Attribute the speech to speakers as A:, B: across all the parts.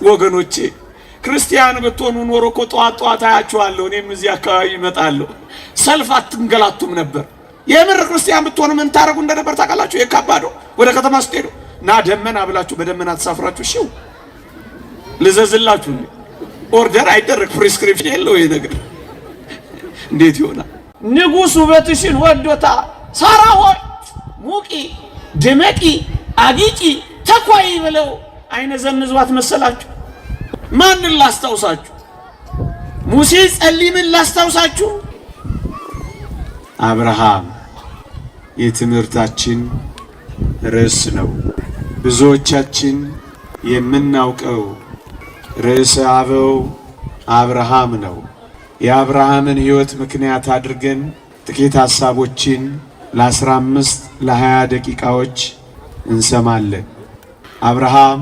A: ወገኖቼ ክርስቲያን ብትሆኑ ኖሮ እኮ ጠዋት ጠዋት አያችኋለሁ። እኔም እዚህ አካባቢ እመጣለሁ። ሰልፍ አትንገላቱም ነበር። የምር ክርስቲያን ብትሆኑ ምን ታደርጉ እንደነበር ታውቃላችሁ? የካባዶ ወደ ከተማ ስትሄዱ ና ደመና ብላችሁ በደመና ተሳፍራችሁ ሽው ልዘዝላችሁ። Order አይደረግ፣ prescription የለው ይሄ ነገር እንዴት ይሆናል? ንጉሥ ውበትሽን ወዶታ ሳራ ሆይ ሙቂ፣ ድመቂ፣ አጊጪ፣ ተኳይ ብለው አይነ ዘንዟት መሰላችሁ? ማንን ላስታውሳችሁ? ሙሴ ጸሊምን ላስታውሳችሁ?
B: አብርሃም የትምህርታችን ርዕስ ነው። ብዙዎቻችን የምናውቀው ርዕሰ አበው አብርሃም ነው። የአብርሃምን ሕይወት ምክንያት አድርገን ጥቂት ሐሳቦችን ለ15 ለ20 ደቂቃዎች እንሰማለን። አብርሃም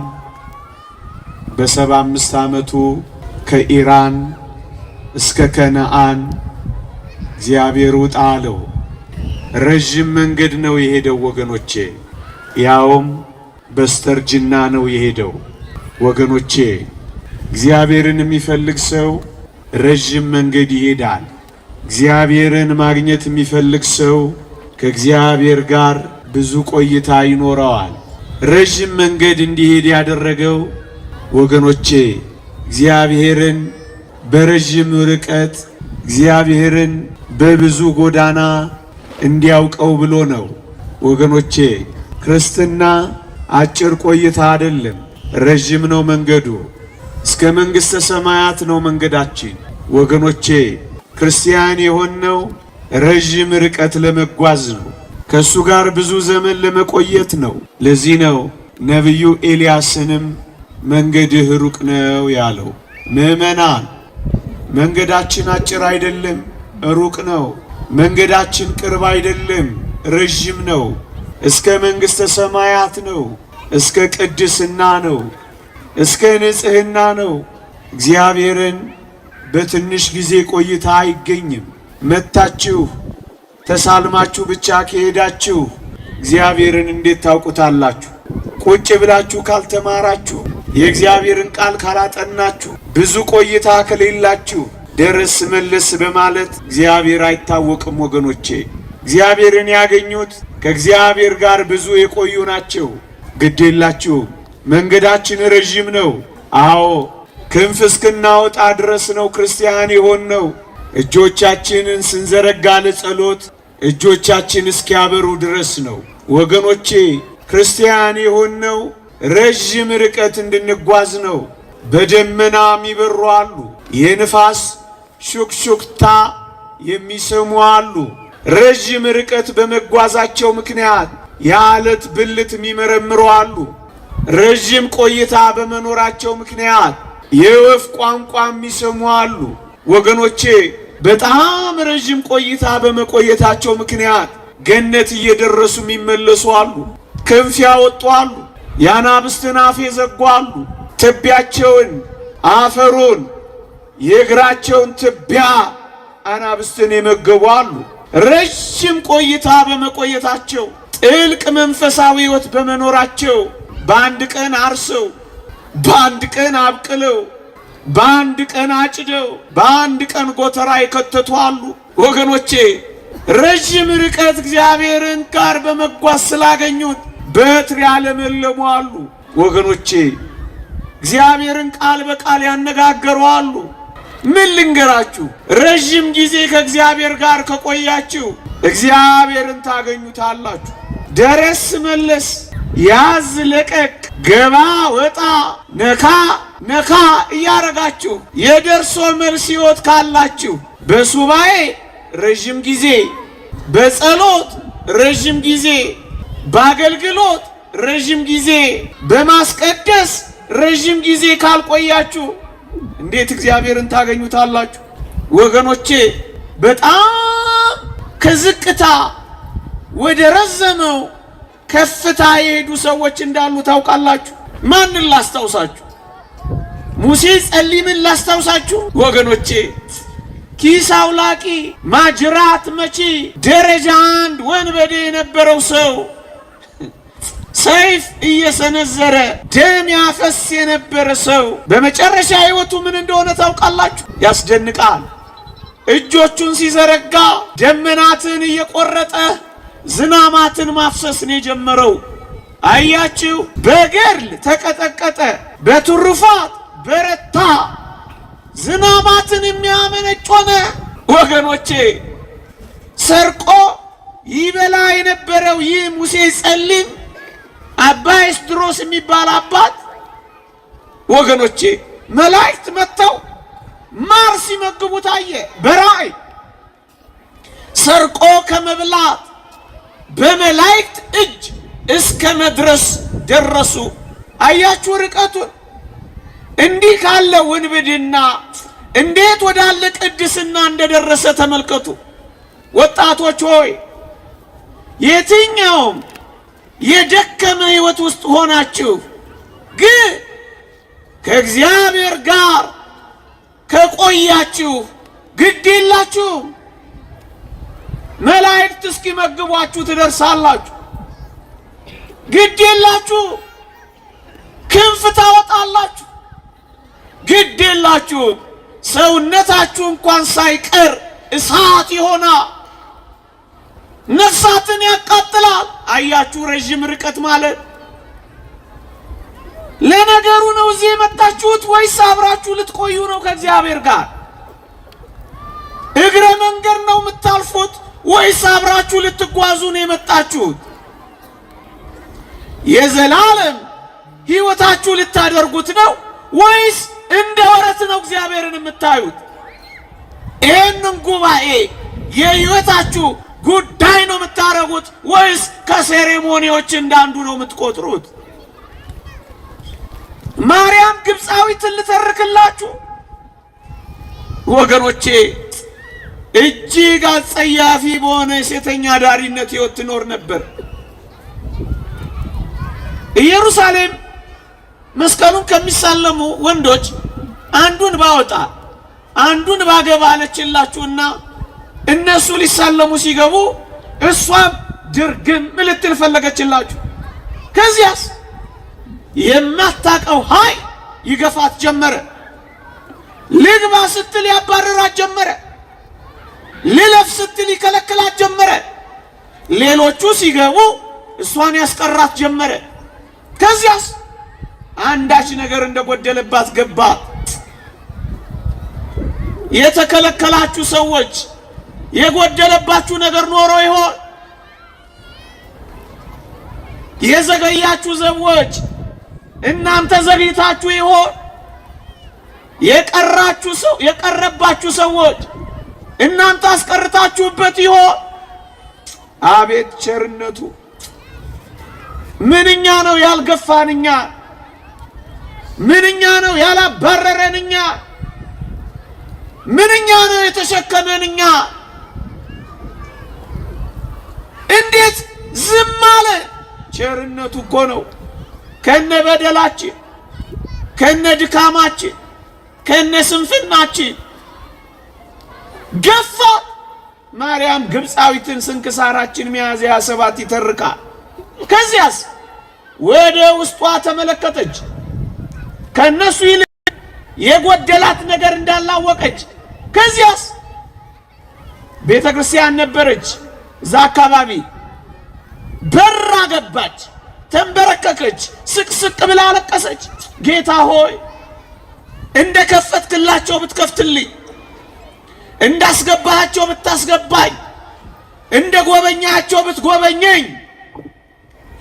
B: በ75 ዓመቱ ከኢራን እስከ ከነአን እግዚአብሔር ውጣ አለው። ረዥም መንገድ ነው የሄደው ወገኖቼ፣ ያውም በስተርጅና ነው የሄደው ወገኖቼ። እግዚአብሔርን የሚፈልግ ሰው ረዥም መንገድ ይሄዳል። እግዚአብሔርን ማግኘት የሚፈልግ ሰው ከእግዚአብሔር ጋር ብዙ ቆይታ ይኖረዋል። ረዥም መንገድ እንዲሄድ ያደረገው ወገኖቼ እግዚአብሔርን በረዥም ርቀት እግዚአብሔርን በብዙ ጎዳና እንዲያውቀው ብሎ ነው። ወገኖቼ ክርስትና አጭር ቆይታ አይደለም፣ ረዥም ነው መንገዱ። እስከ መንግሥተ ሰማያት ነው መንገዳችን። ወገኖቼ ክርስቲያን የሆነው ረዥም ርቀት ለመጓዝ ነው። ከእሱ ጋር ብዙ ዘመን ለመቆየት ነው። ለዚህ ነው ነቢዩ ኤልያስንም መንገድህ ሩቅ ነው ያለው። ምዕመናን መንገዳችን አጭር አይደለም፣ ሩቅ ነው። መንገዳችን ቅርብ አይደለም፣ ረዥም ነው። እስከ መንግሥተ ሰማያት ነው። እስከ ቅድስና ነው። እስከ ንጽሕና ነው። እግዚአብሔርን በትንሽ ጊዜ ቆይታ አይገኝም። መታችሁ ተሳልማችሁ ብቻ ከሄዳችሁ እግዚአብሔርን እንዴት ታውቁታላችሁ? ቁጭ ብላችሁ ካልተማራችሁ፣ የእግዚአብሔርን ቃል ካላጠናችሁ፣ ብዙ ቆይታ ከሌላችሁ ደረስ መለስ በማለት እግዚአብሔር አይታወቅም። ወገኖቼ እግዚአብሔርን ያገኙት ከእግዚአብሔር ጋር ብዙ የቆዩ ናቸው። ግድ የላችሁም። መንገዳችን ረዥም ነው። አዎ ክንፍ እስክናወጣ ድረስ ነው ክርስቲያን የሆንነው። እጆቻችንን ስንዘረጋ ለጸሎት እጆቻችን እስኪያበሩ ድረስ ነው። ወገኖቼ ክርስቲያን የሆንነው ረዥም ርቀት እንድንጓዝ ነው። በደመና የሚበሩ አሉ። የንፋስ ሹክሹክታ የሚሰሙ አሉ። ረዥም ርቀት በመጓዛቸው ምክንያት የዓለት ብልት የሚመረምሩ አሉ። ረዥም ቆይታ በመኖራቸው ምክንያት የወፍ ቋንቋ የሚሰሙ አሉ። ወገኖቼ በጣም ረዥም ቆይታ በመቆየታቸው ምክንያት ገነት እየደረሱ የሚመለሱ አሉ። ክንፍ ያወጡ አሉ። የአናብስትን አፍ የዘጉ አሉ። ትቢያቸውን አፈሩን የእግራቸውን ትቢያ አናብስትን የመገቡ አሉ። ረዥም ቆይታ በመቆየታቸው ጥልቅ መንፈሳዊ ሕይወት በመኖራቸው በአንድ ቀን አርሰው፣ በአንድ ቀን አብቅለው፣ በአንድ ቀን አጭደው፣ በአንድ ቀን ጎተራ የከተቱ አሉ። ወገኖቼ ረዥም ርቀት እግዚአብሔርን ጋር በመጓዝ ስላገኙት በትር ያለመለሙ አሉ። ወገኖቼ እግዚአብሔርን ቃል በቃል ያነጋገሩ አሉ። ምን ልንገራችሁ፣ ረዥም ጊዜ ከእግዚአብሔር ጋር ከቆያችሁ እግዚአብሔርን ታገኙታላችሁ። ደረስ መለስ፣ ያዝ ለቀቅ፣ ገባ ወጣ፣ ነካ ነካ እያረጋችሁ የደርሶ መልስ ሕይወት ካላችሁ በሱባኤ ረዥም ጊዜ፣ በጸሎት ረዥም ጊዜ፣ በአገልግሎት ረዥም ጊዜ፣ በማስቀደስ ረዥም ጊዜ ካልቆያችሁ እንዴት እግዚአብሔርን ታገኙታላችሁ? ወገኖቼ በጣም ከዝቅታ ወደ ረዘመው ከፍታ የሄዱ ሰዎች እንዳሉ ታውቃላችሁ። ማንን ላስታውሳችሁ? ሙሴ ጸሊምን ላስታውሳችሁ? ወገኖቼ ኪስ አውላቂ፣ ማጅራት መቺ፣ ደረጃ አንድ ወንበዴ የነበረው ሰው
A: ሰይፍ እየሰነዘረ ደም ያፈስ የነበረ ሰው በመጨረሻ ሕይወቱ ምን እንደሆነ ታውቃላችሁ? ያስደንቃል። እጆቹን ሲዘረጋ ደመናትን እየቆረጠ ዝናማትን ማፍሰስ ነው የጀመረው። አያችሁ፣ በገድል ተቀጠቀጠ፣ በትሩፋት በረታ፣ ዝናማትን የሚያመነጭ ሆነ። ወገኖቼ ሰርቆ ይበላ የነበረው ይህ ሙሴ ጸሊም አባ ኤስድሮስ የሚባል አባት ወገኖቼ መላእክት መጥተው ማር ሲመግቡ ታየ በራእይ። ሰርቆ ከመብላት በመላእክት እጅ እስከ መድረስ ደረሱ። አያችሁ ርቀቱን። እንዲህ ካለ ውንብድና እንዴት ወዳለ ቅድስና እንደደረሰ ተመልከቱ። ወጣቶች ሆይ የትኛውም የደከመ ሕይወት ውስጥ ሆናችሁ ግን ከእግዚአብሔር ጋር ከቆያችሁ ግድ የላችሁም። መላእክት እስኪመግቧችሁ ትደርሳላችሁ። ግድ የላችሁ። ክንፍ ታወጣላችሁ። ግድ የላችሁም። ሰውነታችሁ እንኳን ሳይቀር እሳት ይሆናል፣ ነፍሳትን ያቃጥላል። አያችሁ፣ ረዥም ርቀት ማለት ለነገሩ ነው። እዚህ የመጣችሁት ወይስ አብራችሁ ልትቆዩ ነው ከእግዚአብሔር ጋር? እግረ መንገድ ነው የምታልፉት ወይስ አብራችሁ ልትጓዙ ነው የመጣችሁት? የዘላለም ሕይወታችሁ ልታደርጉት ነው ወይስ እንደ ወረት ነው እግዚአብሔርን የምታዩት? ይህንን ጉባኤ የሕይወታችሁ ጉዳይ ነው የምታደርጉት ወይስ ከሴሬሞኒዎች እንዳንዱ ነው የምትቆጥሩት? ማርያም ግብፃዊትን ልተርክላችሁ ወገኖቼ፣ እጅግ አጸያፊ በሆነ የሴተኛ አዳሪነት ሕይወት ትኖር ነበር። ኢየሩሳሌም መስቀሉን ከሚሳለሙ ወንዶች አንዱን ባወጣ አንዱን ባገባ አለችላችሁና እነሱ ሊሳለሙ ሲገቡ እሷም ድርግም ልትል ፈለገችላችሁ። ከዚያስ የማታቀው ኃይል ይገፋት ጀመረ። ልግባ ስትል ያባረራት ጀመረ። ልለፍ ስትል ይከለክላት ጀመረ። ሌሎቹ ሲገቡ እሷን ያስቀራት ጀመረ። ከዚያስ አንዳች ነገር እንደጎደለባት ገባት። የተከለከላችሁ ሰዎች የጎደለባችሁ ነገር ኖሮ ይሆን? የዘገያችሁ ሰዎች እናንተ ዘግይታችሁ ይሆን? የቀራችሁ ሰው የቀረባችሁ ሰዎች እናንተ አስቀርታችሁበት ይሆን? አቤት ቸርነቱ ምንኛ ነው ያልገፋን እኛ፣ ምንኛ ነው ያላባረረን እኛ፣ ምንኛ ነው የተሸከመን እኛ። እንዴት ዝም አለ? ቸርነቱ እኮ ነው። ከነ በደላችን፣ ከነ ድካማችን፣ ከነ ስንፍናችን ገፋ። ማርያም ግብፃዊትን ስንክሳራችን ሚያዝያ 7 ይተርካል። ከዚያስ ወደ ውስጧ ተመለከተች። ከነሱ ይልቅ የጎደላት ነገር እንዳላወቀች። ከዚያስ ቤተ ክርስቲያን ነበረች እዛ አካባቢ። በራ ገባች፣ ተንበረከከች፣ ስቅስቅ ብላ አለቀሰች። ጌታ ሆይ እንደ ከፈትክላቸው ብትከፍትልኝ፣ እንዳስገባሃቸው ብታስገባኝ፣ እንደ ጎበኛቸው ብትጎበኘኝ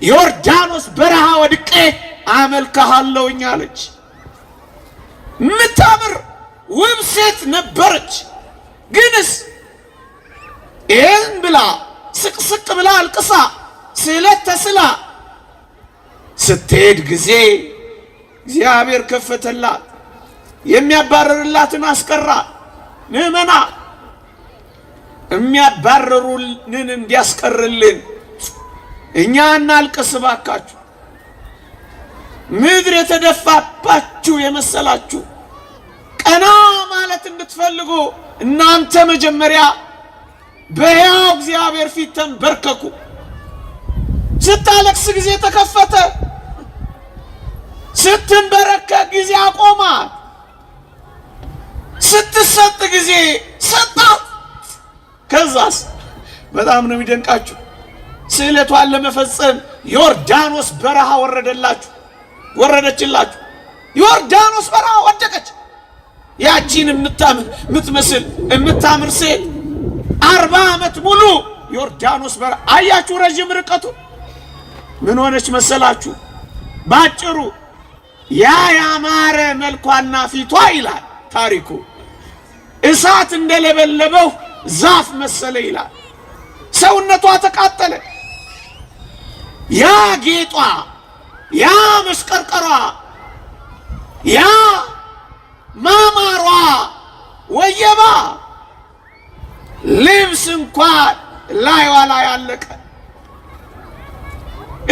A: ዮርዳኖስ በረሃ ወድቄ አመልክሃለሁኝ አለች። ምታምር ውብ ሴት ነበረች። ግንስ ይህን ብላ ስቅስቅ ብላ አልቅሳ ስዕለት ተስላ ስትሄድ ጊዜ እግዚአብሔር ከፈተላት፣ የሚያባርርላትን አስቀራ። ምዕመና የሚያባርሩልን እንዲያስቀርልን እኛ እናልቅስ እባካችሁ። ምድር የተደፋባችሁ የመሰላችሁ ቀና ማለት እንድትፈልጉ እናንተ መጀመሪያ በሕያው እግዚአብሔር ፊት ተንበርከኩ። ስታለቅስ ጊዜ ተከፈተ። ስትንበረከክ ጊዜ አቆማት። ስትሰጥ ጊዜ ሰጣት። ከዛስ በጣም ነው የሚደንቃችሁ። ስዕለቷን ለመፈጸም ዮርዳኖስ በረሃ ወረደላችሁ ወረደችላችሁ። ዮርዳኖስ በረሃ ወደቀች። ያቺን የምትመስል የምታምር ሴት 40 ዓመት ሙሉ ዮርዳኖስ በረሃ አያችሁ፣ ረዥም ርቀቱ ምን ሆነች መሰላችሁ? ባጭሩ ያ ያማረ መልኳና ፊቷ ይላል ታሪኩ እሳት እንደለበለበው ዛፍ መሰለ ይላል። ሰውነቷ ተቃጠለ። ያ ጌጧ፣ ያ መስቀርቀሯ፣ ያ ማማሯ ወየባ ልብስ እንኳን ላይዋ ላይ አለቀ።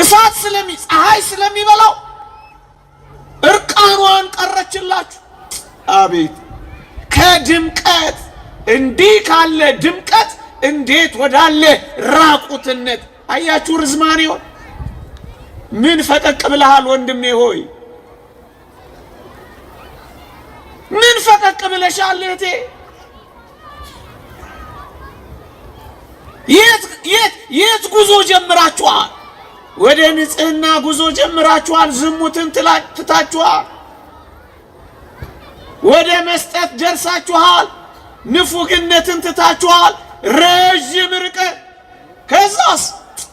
A: እሳት ፀሐይ ስለሚበላው እርቃኗን ቀረችላችሁ። አቤት ከድምቀት እንዲህ ካለ ድምቀት እንዴት ወዳለ ራቁትነት! አያችሁ ርዝማኔውን። ምን ፈቀቅ ብለሃል ወንድሜ ሆይ? ምን ፈቀቅ ብለሻል እህቴ? የት የት የት ጉዞ ጀምራችኋል? ወደ ንጽህና ጉዞ ጀምራችኋል። ዝሙትን ትታችኋል። ወደ መስጠት ደርሳችኋል። ንፉግነትን ትታችኋል። ረዥም ርቀት። ከዛስ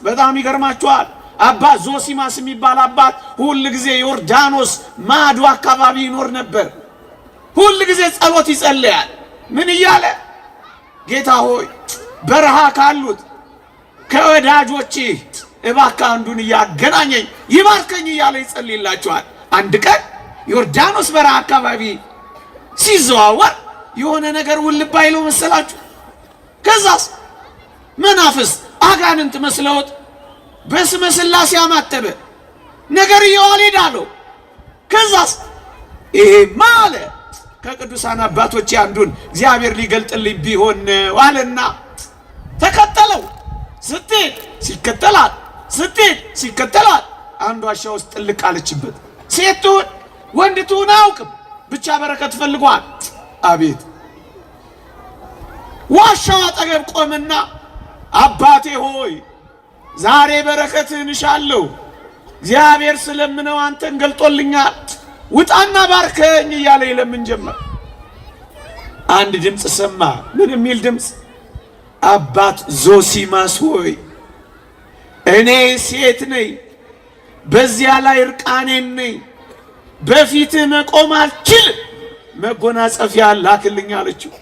A: በጣም ይገርማችኋል። አባት ዞሲማስ የሚባል አባት ሁል ጊዜ ዮርዳኖስ ማዶ አካባቢ ይኖር ነበር። ሁል ጊዜ ጸሎት ይጸልያል። ምን እያለ? ጌታ ሆይ፣ በረሃ ካሉት ከወዳጆችህ እባክህ አንዱን እያገናኘኝ ይባርከኝ እያለ ይጸልይላቸዋል። አንድ ቀን ዮርዳኖስ በረሃ አካባቢ ሲዘዋወር የሆነ ነገር ውልብ አይለው መሰላችሁ። ከዛስ መናፍስት አጋንንት መስለውት በስመ ሥላሴ አማተበ። ነገርየው አልሄድ አለው። ከዛስ ይሄማ አለ፣ ከቅዱሳን አባቶች አንዱን እግዚአብሔር ሊገልጥልኝ ቢሆን አለና ተከተለው። ስትሄድ ሲከተላት፣ ስትሄድ ሲከተላት አንድ ዋሻ ውስጥ ጥልቅ አለችበት። ሴት ትሁን ወንድ ትሁን አያውቅም፣ ብቻ በረከት ፈልጓል። አቤት፣ ዋሻው አጠገብ ቆምና አባቴ ሆይ፣ ዛሬ በረከትህን እሻለሁ፣ እግዚአብሔር ስለምነው አንተን ገልጦልኛል፣ ውጣና ባርከኝ እያለ ይለምን ጀመር። አንድ ድምፅ ሰማ። ምን የሚል ድምፅ? አባት ዞሲማስ ሆይ፣ እኔ ሴት ነኝ፣ በዚያ ላይ እርቃኔን ነኝ፣ በፊትህ መቆም አልችልም፣ መጎናጸፊያ ላክልኝ አለችው።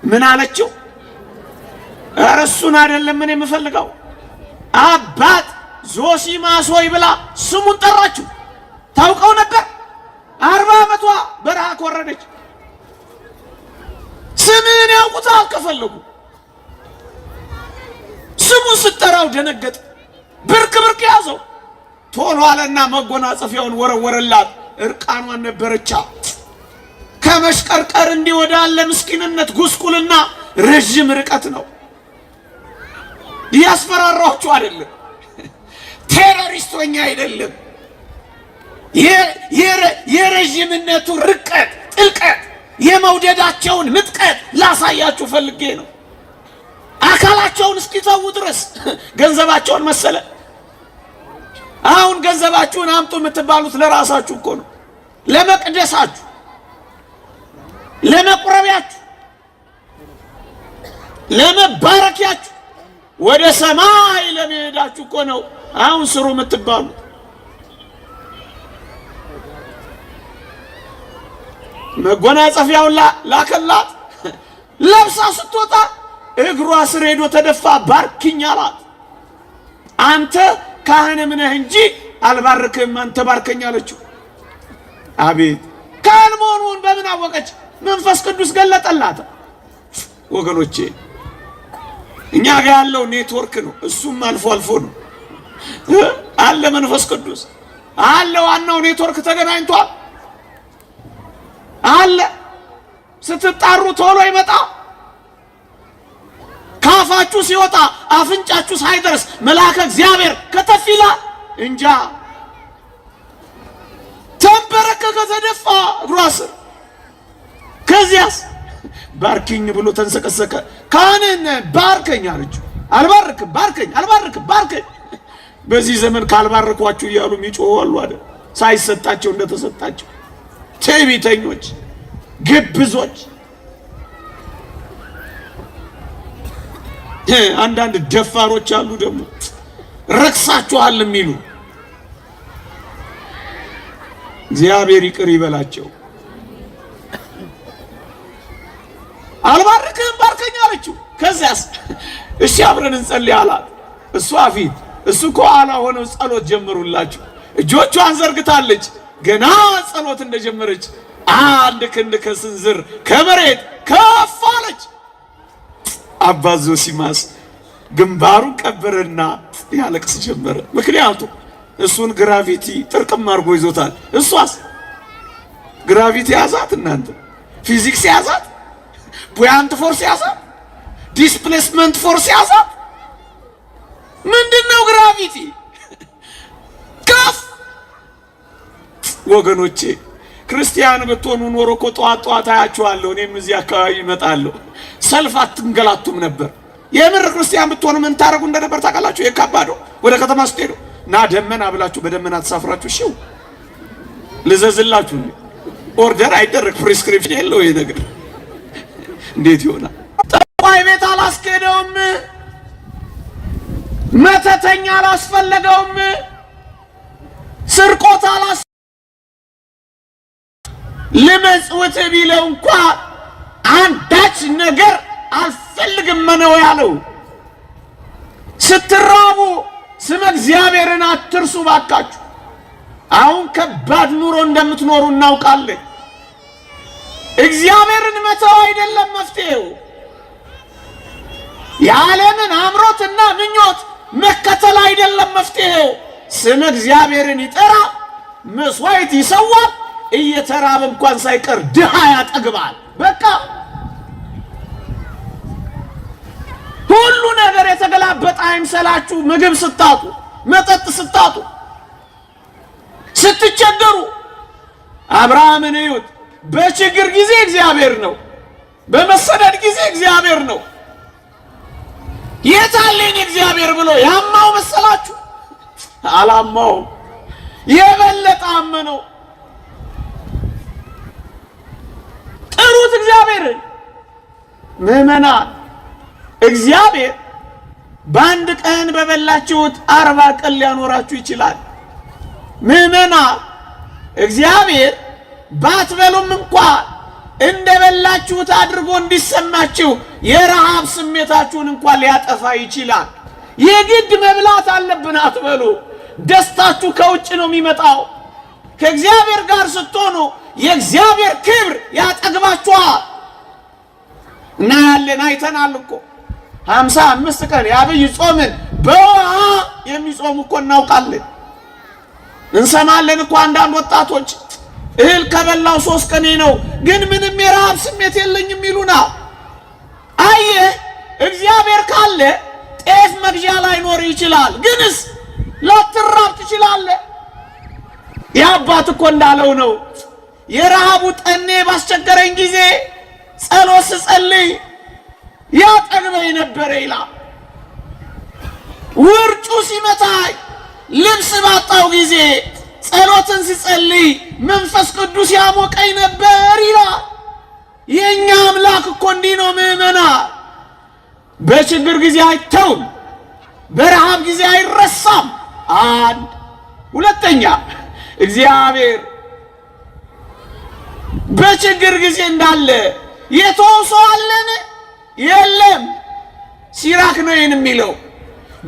A: ምን አለችው? ኧረ እሱን አይደለም ምን የምፈልገው፣ አባት ዞሲማስ ሆይ ብላ ስሙን ጠራችው። ታውቀው ነበር። 40 ዓመቷ በረሃ ከወረደች ስምህን ያውቁታል ከፈለጉ። ስሙን ስትጠራው ደነገጠ። ብርክ ብርክ ያዘው። ቶሎ አለና መጎናጸፊያውን ወረወረላት። እርቃኗን ነበረቻ። ከመሽቀርቀር እንዲህ ወዳለ ምስኪንነት ጉስቁልና ረዥም ርቀት ነው። እያስፈራራችሁ አይደለም፣ terrorist ሆኜ አይደለም። የረዥምነቱ ርቀት ጥልቀት፣ የመውደዳቸውን ምጥቀት ላሳያችሁ ፈልጌ ነው። አካላቸውን እስኪተዉ ድረስ ገንዘባቸውን መሰለ። አሁን ገንዘባችሁን አምጡ የምትባሉት ለራሳችሁ እኮ ነው፣ ለመቅደሳችሁ፣ ለመቁረቢያችሁ፣ ለመባረኪያችሁ፣ ወደ ሰማይ ለመሄዳችሁ እኮ ነው አሁን ስሩ የምትባሉት። መጎናጸፊያውን ላከላት። ለብሳ ስትወጣ እግሯ ስር ሄዶ ተደፋ። ባርኪኝ አላት። አንተ ካህንም ነህ እንጂ አልባርክህም፣ አንተ ባርከኝ አለችው። አቤት፣ ካህን መሆኑን በምን አወቀች? መንፈስ ቅዱስ ገለጠላት። ወገኖቼ፣ እኛ ጋር ያለው ኔትወርክ ነው። እሱም አልፎ አልፎ ነው አለ። መንፈስ ቅዱስ አለ። ዋናው ኔትወርክ ተገናኝቷል አለ። ስትጣሩ ቶሎ ይመጣ። ካፌ ካፋችሁ ሲወጣ አፍንጫችሁ ሳይደርስ መልአከ እግዚአብሔር ከተፍ ይላል። እንጃ ተንበረከከ፣ ተደፋ እግሯ ስር። ከዚያስ ባርኪኝ ብሎ ተንሰቀሰቀ። ካህንን ባርከኝ አለችው። አልባርክም፣ ባርከኝ፣ አልባርክም፣ ባርከኝ። በዚህ ዘመን ካልባረኳችሁ እያሉ የሚጮሁ አሉ አይደል? ሳይሰጣቸው እንደተሰጣቸው ትዕቢተኞች፣ ግብዞች፣ አንዳንድ ደፋሮች አሉ ደግሞ ረክሳችኋል የሚሉ። እግዚአብሔር ይቅር ይበላቸው። አልባርክህም ባርከኝ አለችው። ከዚያስ እሺ አብረን እንጸልይ አላት። እሷ ፊት እሱ ከኋላ ሆነው ጸሎት ጀመሩላችሁ። እጆቿን ዘርግታለች። ገና ጸሎት እንደጀመረች አንድ ክንድ ከስንዝር ከመሬት ከፍ አለች። አባ ዞሲማስ ግንባሩን ቀበረና ያለቅስ ጀመረ። ምክንያቱም እሱን gravity ጥርቅም አድርጎ ይዞታል። እሷስ gravity ያዛት፣ እናንተ ፊዚክስ ያዛት፣ buoyant force ያዛት፣ displacement force ያዛት። ምንድነው gravity? ከፍ ወገኖቼ፣ ክርስቲያን ብትሆኑ ኖሮ እኮ ጠዋት ጠዋት አያችኋለሁ። እኔም እዚህ አካባቢ እመጣለሁ። ሰልፍ አትንገላቱም ነበር። የምር ክርስቲያን ብትሆኑ ምን ታደርጉ እንደነበር ታውቃላችሁ? የካባዶ ወደ ከተማ ስትሄዱ ና ደመና ብላችሁ በደመና ተሳፍራችሁ ሽው ልዘዝላችሁ። order አይደረግ prescription የለው ይሄ ነገር እንዴት ይሆናል? ጠንቋይ ቤት አላስኬደውም። መተተኛ አላስፈለገውም። ስርቆት አላስ ልመጽውት ቢለው እንኳ አንዳች ነገር አልፈልግም ነው ያለው። ስትራቡ ስመ እግዚአብሔርን አትርሱ ባካችሁ። አሁን ከባድ ኑሮ እንደምትኖሩ እናውቃለን። እግዚአብሔርን መተው አይደለም መፍትሄው። የዓለምን አምሮትና ምኞት መከተል አይደለም መፍትሄው። ስመ እግዚአብሔርን ይጠራ፣ መስዋዕት ይሰዋል፣ እየተራበ እንኳን ሳይቀር ድሃ ያጠግባል። በቃ ሁሉ ነገር የተገላበጠ አይምሰላችሁ። ምግብ ስታጡ፣ መጠጥ ስታጡ፣ ስትቸገሩ አብርሃምን እዩት። በችግር ጊዜ እግዚአብሔር ነው፣ በመሰደድ ጊዜ እግዚአብሔር ነው። የታለኝ እግዚአብሔር ብሎ ያማው መሰላችሁ? አላማውም። የበለጠ አመነው። ጥሩት እግዚአብሔርን። ምዕመናን፣ እግዚአብሔር በአንድ ቀን በበላችሁት 40 ቀን ሊያኖራችሁ ይችላል። ምዕመናን፣ እግዚአብሔር ባትበሉም እንኳ እንደበላችሁት አድርጎ እንዲሰማችሁ የረሃብ ስሜታችሁን እንኳን ሊያጠፋ ይችላል። የግድ መብላት አለብን አትበሉ። ደስታችሁ ከውጭ ነው የሚመጣው። ከእግዚአብሔር ጋር ስትሆኑ የእግዚአብሔር ክብር ያጠግባችኋል። እናያለን፣ አይተናል እኮ 55 ቀን የአብይ ጾምን በውሃ የሚጾሙ እኮ እናውቃለን፣ እንሰማለን እኮ አንዳንድ ወጣቶች እህል ከበላው 3 ቀኔ ነው ግን ምንም የረሃብ ስሜት የለኝም ይሉና። አየህ፣ እግዚአብሔር ካለ ጤፍ መግዣ ላይኖር ይችላል፣ ግንስ ላትራብ ትችላለህ። የአባት እኮ እንዳለው ነው። የረሃቡ ጠኔ ባስቸገረኝ ጊዜ ጸሎት ስጸልይ ያጠግበኝ ነበረ ይላል። ውርጩ ሲመታኝ ልብስ ባጣው ጊዜ ጸሎትን ሲጸልይ መንፈስ ቅዱስ ያሞቀኝ ነበር ይላል። የእኛ አምላክ እኮ እንዲህ ነው ምዕመና። በችግር ጊዜ አይተውም፣ በረሃብ ጊዜ አይረሳም። አንድ ሁለተኛ፣ እግዚአብሔር በችግር ጊዜ እንዳለ የተወው ሰው አለን? የለም። ሲራክ ነው ይህን የሚለው።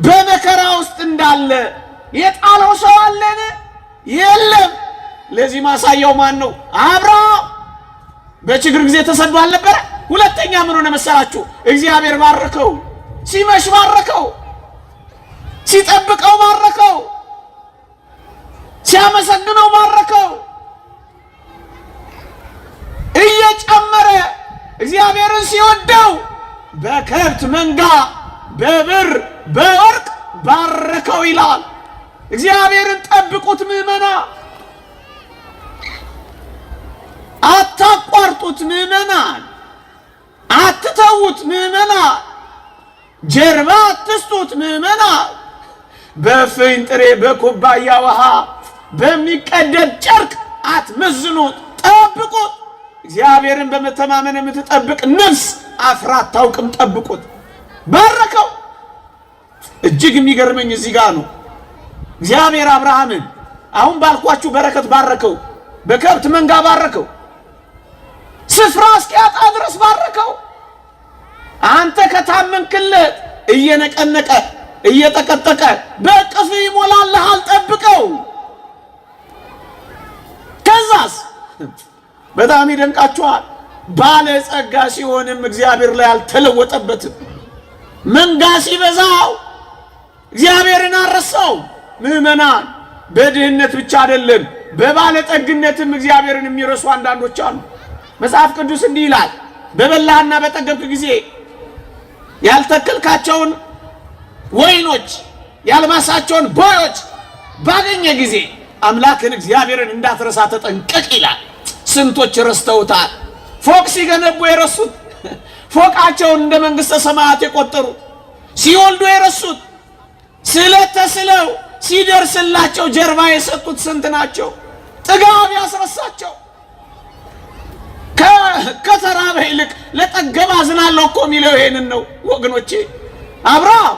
A: በመከራ ውስጥ እንዳለ የጣለው ሰው አለን? የለም። ለዚህ ማሳያው ማን ነው? አብርሃም በችግር ጊዜ ተሰዶ አልነበረ? ሁለተኛ ምን ሆነ መሰላችሁ? እግዚአብሔር ባረከው። ሲመሽ ባረከው፣ ሲጠብቀው ባረከው፣ ሲያመሰግነው ባረከው። እየጨመረ እግዚአብሔርን ሲወደው በከብት መንጋ በብር በወርቅ ባረከው ይላል። እግዚአብሔርን ጠብቁት ምዕመና፣ አታቋርጡት ምዕመናን፣ አትተዉት ምዕመናን፣ ጀርባ አትስጡት ምዕመናን። በእፍኝ ጥሬ በኩባያ ውሃ በሚቀደድ ጨርቅ አትመዝኑት፣ ጠብቁት። እግዚአብሔርን በመተማመን የምትጠብቅ ነፍስ አፍራ አታውቅም። ጠብቁት። ባረከው። እጅግ የሚገርመኝ እዚህ ጋር ነው። እግዚአብሔር አብርሃምን አሁን ባልኳችሁ በረከት ባረከው፣ በከብት መንጋ ባረከው፣ ስፍራ እስኪያጣ ድረስ ባረከው። አንተ ከታመንክለት እየነቀነቀ እየጠቀጠቀ በእቅፍ ይሞላልሃል። ጠብቀው። ከዛስ በጣም ይደንቃችኋል። ባለጸጋ ሲሆንም እግዚአብሔር ላይ አልተለወጠበትም። መንጋ ሲበዛው እግዚአብሔርን አልረሳው። ምዕመናን በድህነት ብቻ አይደለም በባለጠግነትም እግዚአብሔርን የሚረሱ አንዳንዶች አሉ። መጽሐፍ ቅዱስ እንዲህ ይላል፣ በበላህና በጠገብክ ጊዜ ያልተከልካቸውን ወይኖች ያልማሳቸውን ቦዮች ባገኘ ጊዜ አምላክን እግዚአብሔርን እንዳትረሳ ተጠንቀቅ ይላል። ስንቶች ረስተውታል። ፎቅ ሲገነቡ የረሱት፣ ፎቃቸውን እንደ መንግሥተ ሰማያት የቆጠሩት፣ ሲወልዱ የረሱት፣ ስለት ተስለው ሲደርስላቸው ጀርባ የሰጡት ስንት ናቸው? ጥጋብ ያስረሳቸው። ከተራበ ይልቅ ለጠገበ አዝናለሁ እኮ የሚለው ይሄንን ነው ወገኖቼ። አብርሃም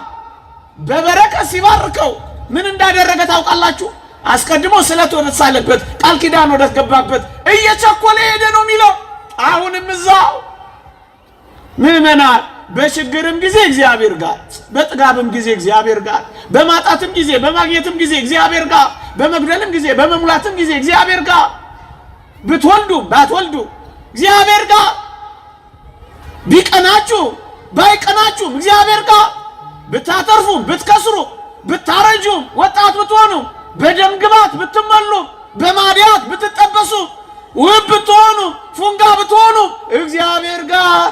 A: በበረከት ሲባርከው ምን እንዳደረገ ታውቃላችሁ? አስቀድሞ ስለት ወደተሳለበት ቃል ኪዳን ወደተገባበት እየቸኮለ ሄደ ነው የሚለው። አሁንም እዛው ምዕመናን፣ በችግርም ጊዜ እግዚአብሔር ጋር፣ በጥጋብም ጊዜ እግዚአብሔር ጋር፣ በማጣትም ጊዜ በማግኘትም ጊዜ እግዚአብሔር ጋር፣ በመጉደልም ጊዜ በመሙላትም ጊዜ እግዚአብሔር ጋር፣ ብትወልዱ ባትወልዱ እግዚአብሔር ጋር፣ ቢቀናችሁ ባይቀናችሁም እግዚአብሔር ጋር፣ ብታተርፉም ብትከስሩ፣ ብታረጁም ወጣት ብትሆኑ፣ በደም ግባት ብትመሉ፣ በማዲያት ብትጠበሱ፣ ውብ ብትሆኑ፣ ፉንጋ ብትሆኑ እግዚአብሔር ጋር።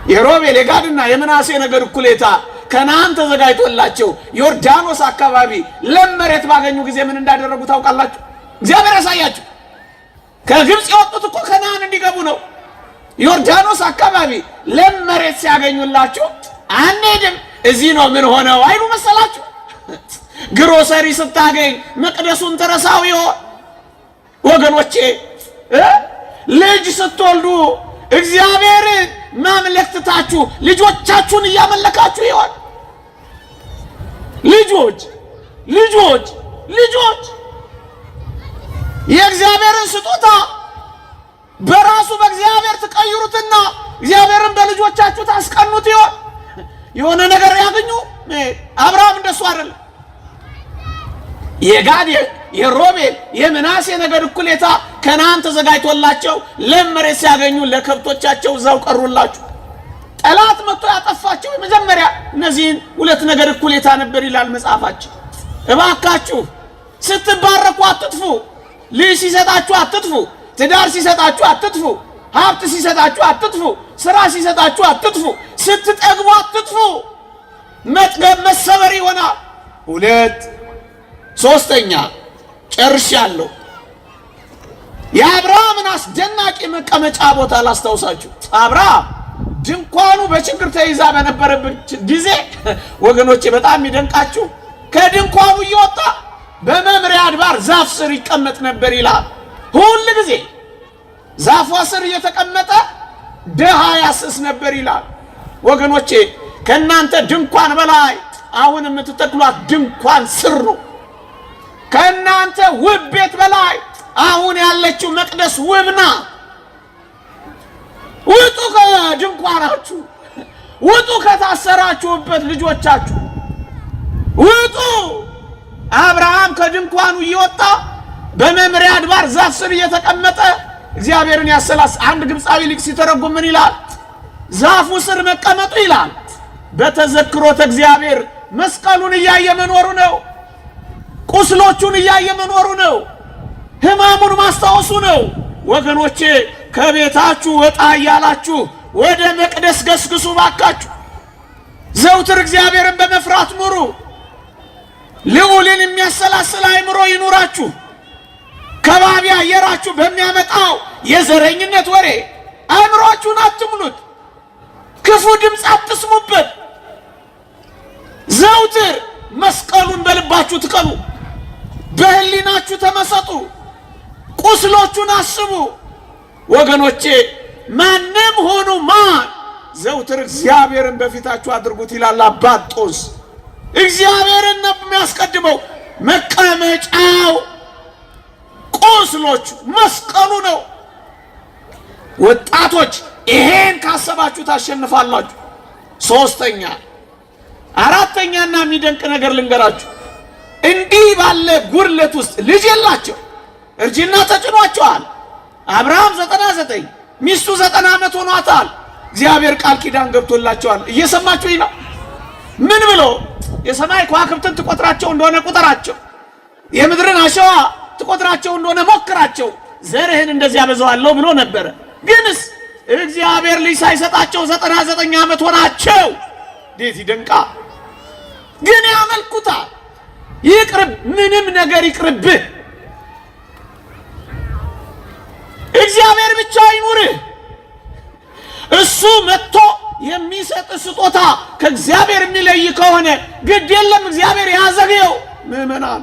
A: የሮቤል የጋድና የምናሴ ነገድ እኩሌታ ከነዓን ተዘጋጅቶላቸው ዮርዳኖስ አካባቢ ለም መሬት ባገኙ ጊዜ ምን እንዳደረጉ ታውቃላችሁ? እግዚአብሔር ያሳያችሁ። ከግብፅ የወጡት እኮ ከነዓን እንዲገቡ ነው። ዮርዳኖስ አካባቢ ለም መሬት ሲያገኙላችሁ አንሄድም እዚህ ነው ምን ሆነው አይሉ መሰላችሁ? ግሮሰሪ ስታገኝ መቅደሱን ትረሳው ይሆን? ወገኖቼ ልጅ ስትወልዱ እግዚአብሔርን ማምለክ ትታችሁ ልጆቻችሁን እያመለካችሁ ይሆን? ልጆች ልጆች ልጆች የእግዚአብሔርን ስጦታ በራሱ በእግዚአብሔር ትቀይሩትና እግዚአብሔርን በልጆቻችሁ ታስቀኑት ይሆን? የሆነ ነገር ያገኙ። አብርሃም እንደሱ አይደለም። የጋድ የሮቤል የምናሴ ነገድ እኩሌታ ከነዓን ተዘጋጅቶላቸው ለም መሬት ሲያገኙ ለከብቶቻቸው እዛው ቀሩላችሁ። ጠላት መጥቶ ያጠፋቸው የመጀመሪያ እነዚህን ሁለት ነገድ እኩሌታ ነበር ይላል መጽሐፋችን። እባካችሁ ስትባረኩ አትጥፉ። ልጅ ሲሰጣችሁ አትጥፉ። ትዳር ሲሰጣችሁ አትጥፉ። ሀብት ሲሰጣችሁ አትጥፉ። ስራ ሲሰጣችሁ አትጥፉ። ስትጠግቡ አትጥፉ። መጥገብ መሰበር ይሆናል። ሁለት ሶስተኛ ጨርሻለሁ። የአብርሃምን አስደናቂ መቀመጫ ቦታ ላስታውሳችሁ። አብርሃም ድንኳኑ በችግር ተይዛ በነበረበት ጊዜ ወገኖቼ በጣም የሚደንቃችሁ ከድንኳኑ እየወጣ በመምሪያ አድባር ዛፍ ስር ይቀመጥ ነበር ይላል። ሁል ጊዜ ዛፏ ስር እየተቀመጠ ድሃ ያስስ ነበር ይላል። ወገኖቼ ከእናንተ ድንኳን በላይ አሁን የምትተክሏት ድንኳን ስር ነው። ከእናንተ ውብ ቤት በላይ አሁን ያለችው መቅደስ ውብ ናት። ውጡ ከድንኳናችሁ፣ ውጡ ከታሰራችሁበት ልጆቻችሁ ውጡ። አብርሃም ከድንኳኑ እየወጣ በመምሪያ አድባር ዛፍ ስር እየተቀመጠ እግዚአብሔርን ያሰላስ። አንድ ግብፃዊ ሊቅ ሲተረጉም ምን ይላል? ዛፉ ስር መቀመጡ ይላል በተዘክሮተ እግዚአብሔር መስቀሉን እያየ መኖሩ ነው። ቁስሎቹን እያየ መኖሩ ነው። ሕማሙን ማስታወሱ ነው። ወገኖቼ ከቤታችሁ ወጣ እያላችሁ ወደ መቅደስ ገስግሱ ባካችሁ። ዘውትር እግዚአብሔርን በመፍራት ኑሩ። ልዑልን የሚያሰላስል አእምሮ ይኑራችሁ። ከባቢ አየራችሁ በሚያመጣው የዘረኝነት ወሬ አእምሯችሁን አትሙሉት። ክፉ ድምፅ አትስሙበት። ዘውትር መስቀሉን በልባችሁ ትቀሉ። በህሊናችሁ ተመሰጡ። ቁስሎቹን አስቡ። ወገኖቼ ማንም ሆኑ ማን ዘውትር እግዚአብሔርን በፊታችሁ አድርጉት ይላል አባት ጦስ። እግዚአብሔርን ነው የሚያስቀድመው። መቀመጫው ቁስሎቹ መስቀሉ ነው። ወጣቶች ይሄን ካሰባችሁ ታሸንፋላችሁ። ሶስተኛ አራተኛና የሚደንቅ ነገር ልንገራችሁ። እንዲህ ባለ ጉድለት ውስጥ ልጅ የላቸው፣ እርጅና ተጭኗቸዋል። አብርሃም 99 ሚስቱ 90 ዓመት ሆኗታል። እግዚአብሔር ቃል ኪዳን ገብቶላቸዋል። እየሰማችሁ ነው። ምን ብሎ የሰማይ ከዋክብትን ትቆጥራቸው እንደሆነ ቁጠራቸው፣ የምድርን አሸዋ ትቆጥራቸው እንደሆነ ሞክራቸው፣ ዘርህን እንደዚህ ያበዛዋለሁ ብሎ ነበረ። ግንስ እግዚአብሔር ልጅ ሳይሰጣቸው 99 ዓመት ሆናቸው። እንዴት ይደንቃል! ግን ያመልኩታል። ይቅርብ፣ ምንም ነገር ይቅርብህ፣ እግዚአብሔር ብቻ ይኑርህ። እሱ መጥቶ የሚሰጥ ስጦታ ከእግዚአብሔር የሚለይ ከሆነ ግድ የለም እግዚአብሔር ያዘግየው። ምዕመናን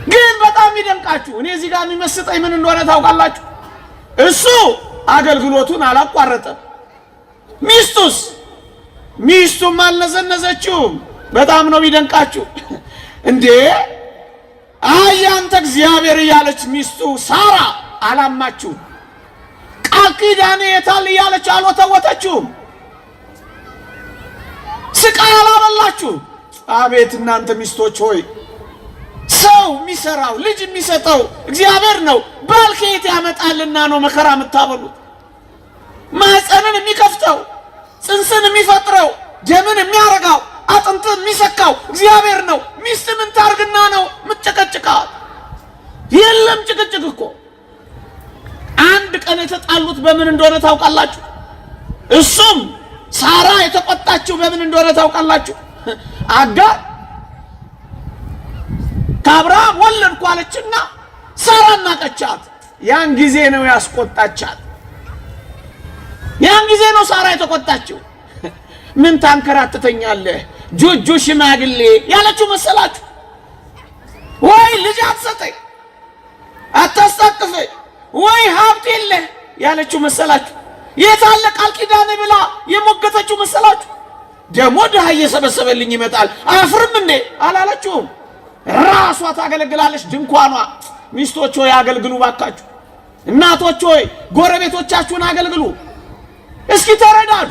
A: ግን በጣም ይደንቃችሁ። እኔ እዚህ ጋር የሚመስጠኝ ምን እንደሆነ ታውቃላችሁ? እሱ አገልግሎቱን አላቋረጠም። ሚስቱስ ሚስቱም አልነዘነዘችውም። በጣም ነው የሚደንቃችሁ። እንዴ አይ አንተ እግዚአብሔር እያለች ሚስቱ ሳራ አላማችሁም። ቃል ኪዳኔ የታል እያለች አልወተወተችውም። ስቃይ አላበላችሁም። አቤት እናንተ ሚስቶች ሆይ ሰው የሚሰራው ልጅ የሚሰጠው እግዚአብሔር ነው። ባል ከየት ያመጣልና ነው መከራ የምታበሉት? ማኅፀንን የሚከፍተው ጽንስን የሚፈጥረው ደምን የሚያረጋው አጥንትን የሚሰካው እግዚአብሔር ነው። ሚስት ምን ታርግና ነው የምትጨቀጭቃት? የለም ጭቅጭቅ እኮ። አንድ ቀን የተጣሉት በምን እንደሆነ ታውቃላችሁ? እሱም ሳራ የተቆጣችው በምን እንደሆነ ታውቃላችሁ? አጋር ከአብርሃም ወለድኩ አለችና ሳራ ናቀቻት። ያን ጊዜ ነው ያስቆጣቻት። ያን ጊዜ ነው ሳራ የተቆጣችው። ምን ታንከራትተኛለህ ጆጆ ሽማግሌ ያለችው መሰላችሁ ወይ? ልጅ አትሰጠኝ አታስታቅፈኝ ወይ ሀብት የለህ ያለችው መሰላችሁ? የታለ ቃል ኪዳን ብላ የሞገተችው መሰላችሁ? ደግሞ ድሃ እየሰበሰበልኝ ይመጣል አፍርም እንዴ አላለችውም። ራሷ ታገለግላለች ድንኳኗ። ሚስቶች ሆይ አገልግሉ ባካችሁ። እናቶች ሆይ ጎረቤቶቻችሁን አገልግሉ። እስኪ ተረዳዱ።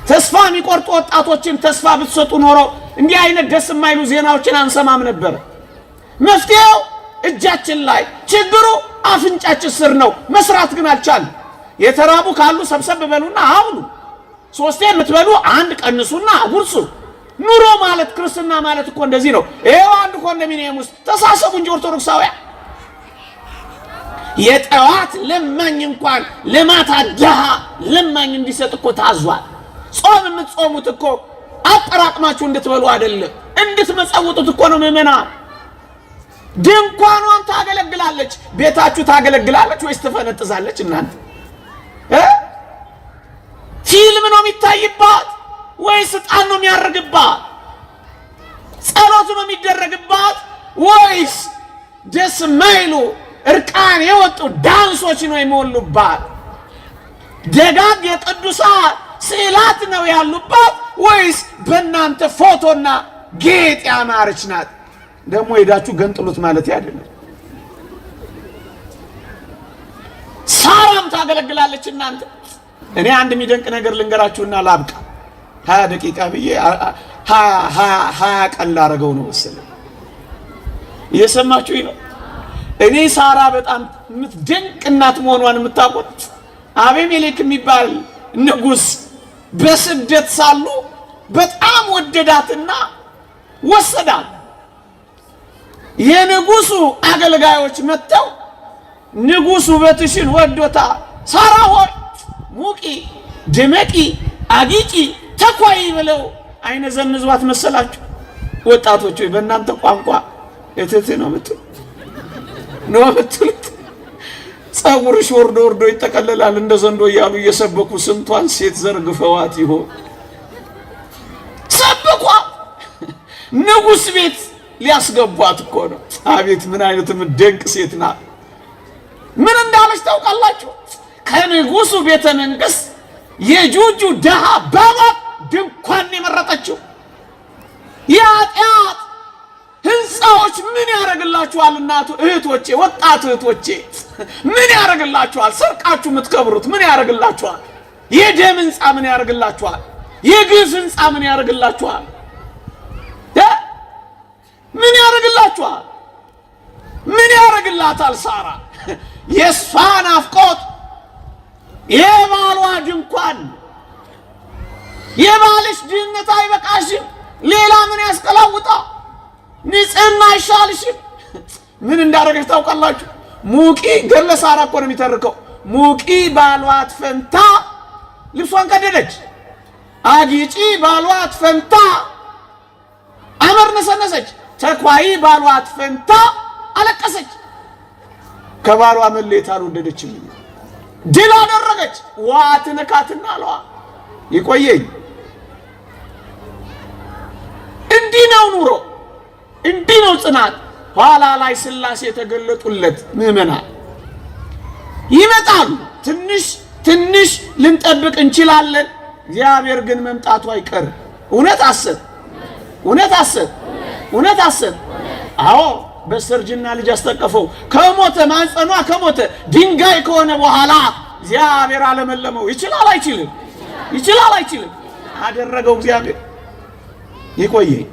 A: ተስፋ የሚቆርጡ ወጣቶችን ተስፋ ብትሰጡ ኖሮ እንዲህ አይነት ደስ የማይሉ ዜናዎችን አንሰማም ነበር። መፍትሄው እጃችን ላይ፣ ችግሩ አፍንጫችን ስር ነው። መስራት ግን አልቻልም። የተራቡ ካሉ ሰብሰብ በሉና አብሉ። ሶስቴ የምትበሉ አንድ ቀንሱና አጉርሱ። ኑሮ ማለት ክርስትና ማለት እኮ እንደዚህ ነው። ይኸው አንድ ኮንዶሚኒየም ውስጥ ተሳሰቡ እንጂ ኦርቶዶክሳውያን። የጠዋት ለማኝ እንኳን ለማታ ድሃ ለማኝ እንዲሰጥ እኮ ታዟል። ጾም የምትጾሙት እኮ አጠራቅማችሁ እንድትበሉ አይደለም፣ እንድትመጸውጡት እኮ ነው። ምዕመናን ድንኳኗን ታገለግላለች። ቤታችሁ ታገለግላለች ወይስ ትፈነጥዛለች? እናንተ ፊልም ነው የሚታይባት ወይስ ዕጣን ነው የሚያርግባት? ጸሎት ነው የሚደረግባት ወይስ ደስ የማይሉ እርቃን የወጡ ዳንሶች ነው የሞሉባት? ደጋግ የቅዱሳን ስዕላት ነው ያሉባት ወይስ በእናንተ ፎቶና ጌጥ ያማረች ናት? ደግሞ ሄዳችሁ ገንጥሉት ማለት አይደለም። ሳራም ታገለግላለች። እናንተ እኔ አንድ የሚደንቅ ነገር ልንገራችሁና ላብቃ። 20 ደቂቃ ብዬ 20 ቀን ላረገው ነው መሰለኝ። እየሰማችሁኝ ነው? እኔ ሳራ በጣም የምትደንቅ እናት መሆኗን የምታውቁት አቤሜሌክ የሚባል ንጉሥ በስደት ሳሉ በጣም ወደዳትና ወሰዳት። የንጉሱ አገልጋዮች መጥተው ንጉሱ ውበትሽን ወዶታ፣ ሳራ ሆይ ሙቂ ድመቂ፣ አጊጪ ተኳይ ብለው አይነ ዘንዟት መሰላችሁ? ወጣቶች ወይ በእናንተ ቋንቋ እትት ነው የምትሉ ነው የምትሉት። ጸጉርሽ ወርዶ ወርዶ ይጠቀለላል እንደ ዘንዶ እያሉ እየሰበኩ ስንቷን ሴት ዘርግፈዋት ይሆን? ሰብኳ ንጉሥ ቤት ሊያስገቧት እኮ ነው። አቤት ምን አይነት ደንቅ ሴት ናት! ምን እንዳለች ታውቃላችሁ? ከንጉሱ ቤተ መንግስት የጁጁ ድሃ ባሏ ድንኳን የመረጠችው። የኃጢአት ህንፃዎች ምን ያደርግላችኋል? እናቱ እህቶቼ፣ ወጣት እህቶቼ ምን ያደርግላችኋል? ሰርቃችሁ የምትከብሩት ምን ያደርግላችኋል? የደም ህንፃ ምን ያደርግላችኋል? የግፍ ህንፃ ምን ያደርግላችኋል? ምን ያደርግላችኋል? ምን ያደርግላታል? ሳራ የእሷ ናፍቆት የባሏ ድንኳን፣ የባልሽ ድህነት አይበቃሽም? ሌላ ምን ያስቀላውጣ? ንጽህና አይሻልሽም? ምን እንዳደረገች ታውቃላችሁ? ሙቂ ገድለ ሳራ እኮ ነው የሚተርከው። ሙቂ ባሏት ፈንታ ልብሷን ቀደደች። አጊጪ ባሏት ፈንታ አመር ነሰነሰች። ተኳይ ባሏት ፈንታ አለቀሰች። ከባሏ መለየት አልወደደችም። ድል አደረገች። ዋ ትነካትና አለዋ ይቆየኝ። እንዲህ ነው ኑሮ፣ እንዲህ ነው ጽናት። ኋላ ላይ ሥላሴ የተገለጡለት ምዕመናን ይመጣሉ። ትንሽ ትንሽ ልንጠብቅ እንችላለን። እግዚአብሔር ግን መምጣቱ አይቀርም። እውነት አሰብ፣ እውነት አሰብ፣ እውነት አሰብ። አዎ በሰርጅና ልጅ አስጠቀፈው። ከሞተ ማንጸኗ ከሞተ ድንጋይ ከሆነ በኋላ እግዚአብሔር አለመለመው። ይችላል አይችልም? ይችላል አይችልም? አደረገው እግዚአብሔር። ይቆየኝ።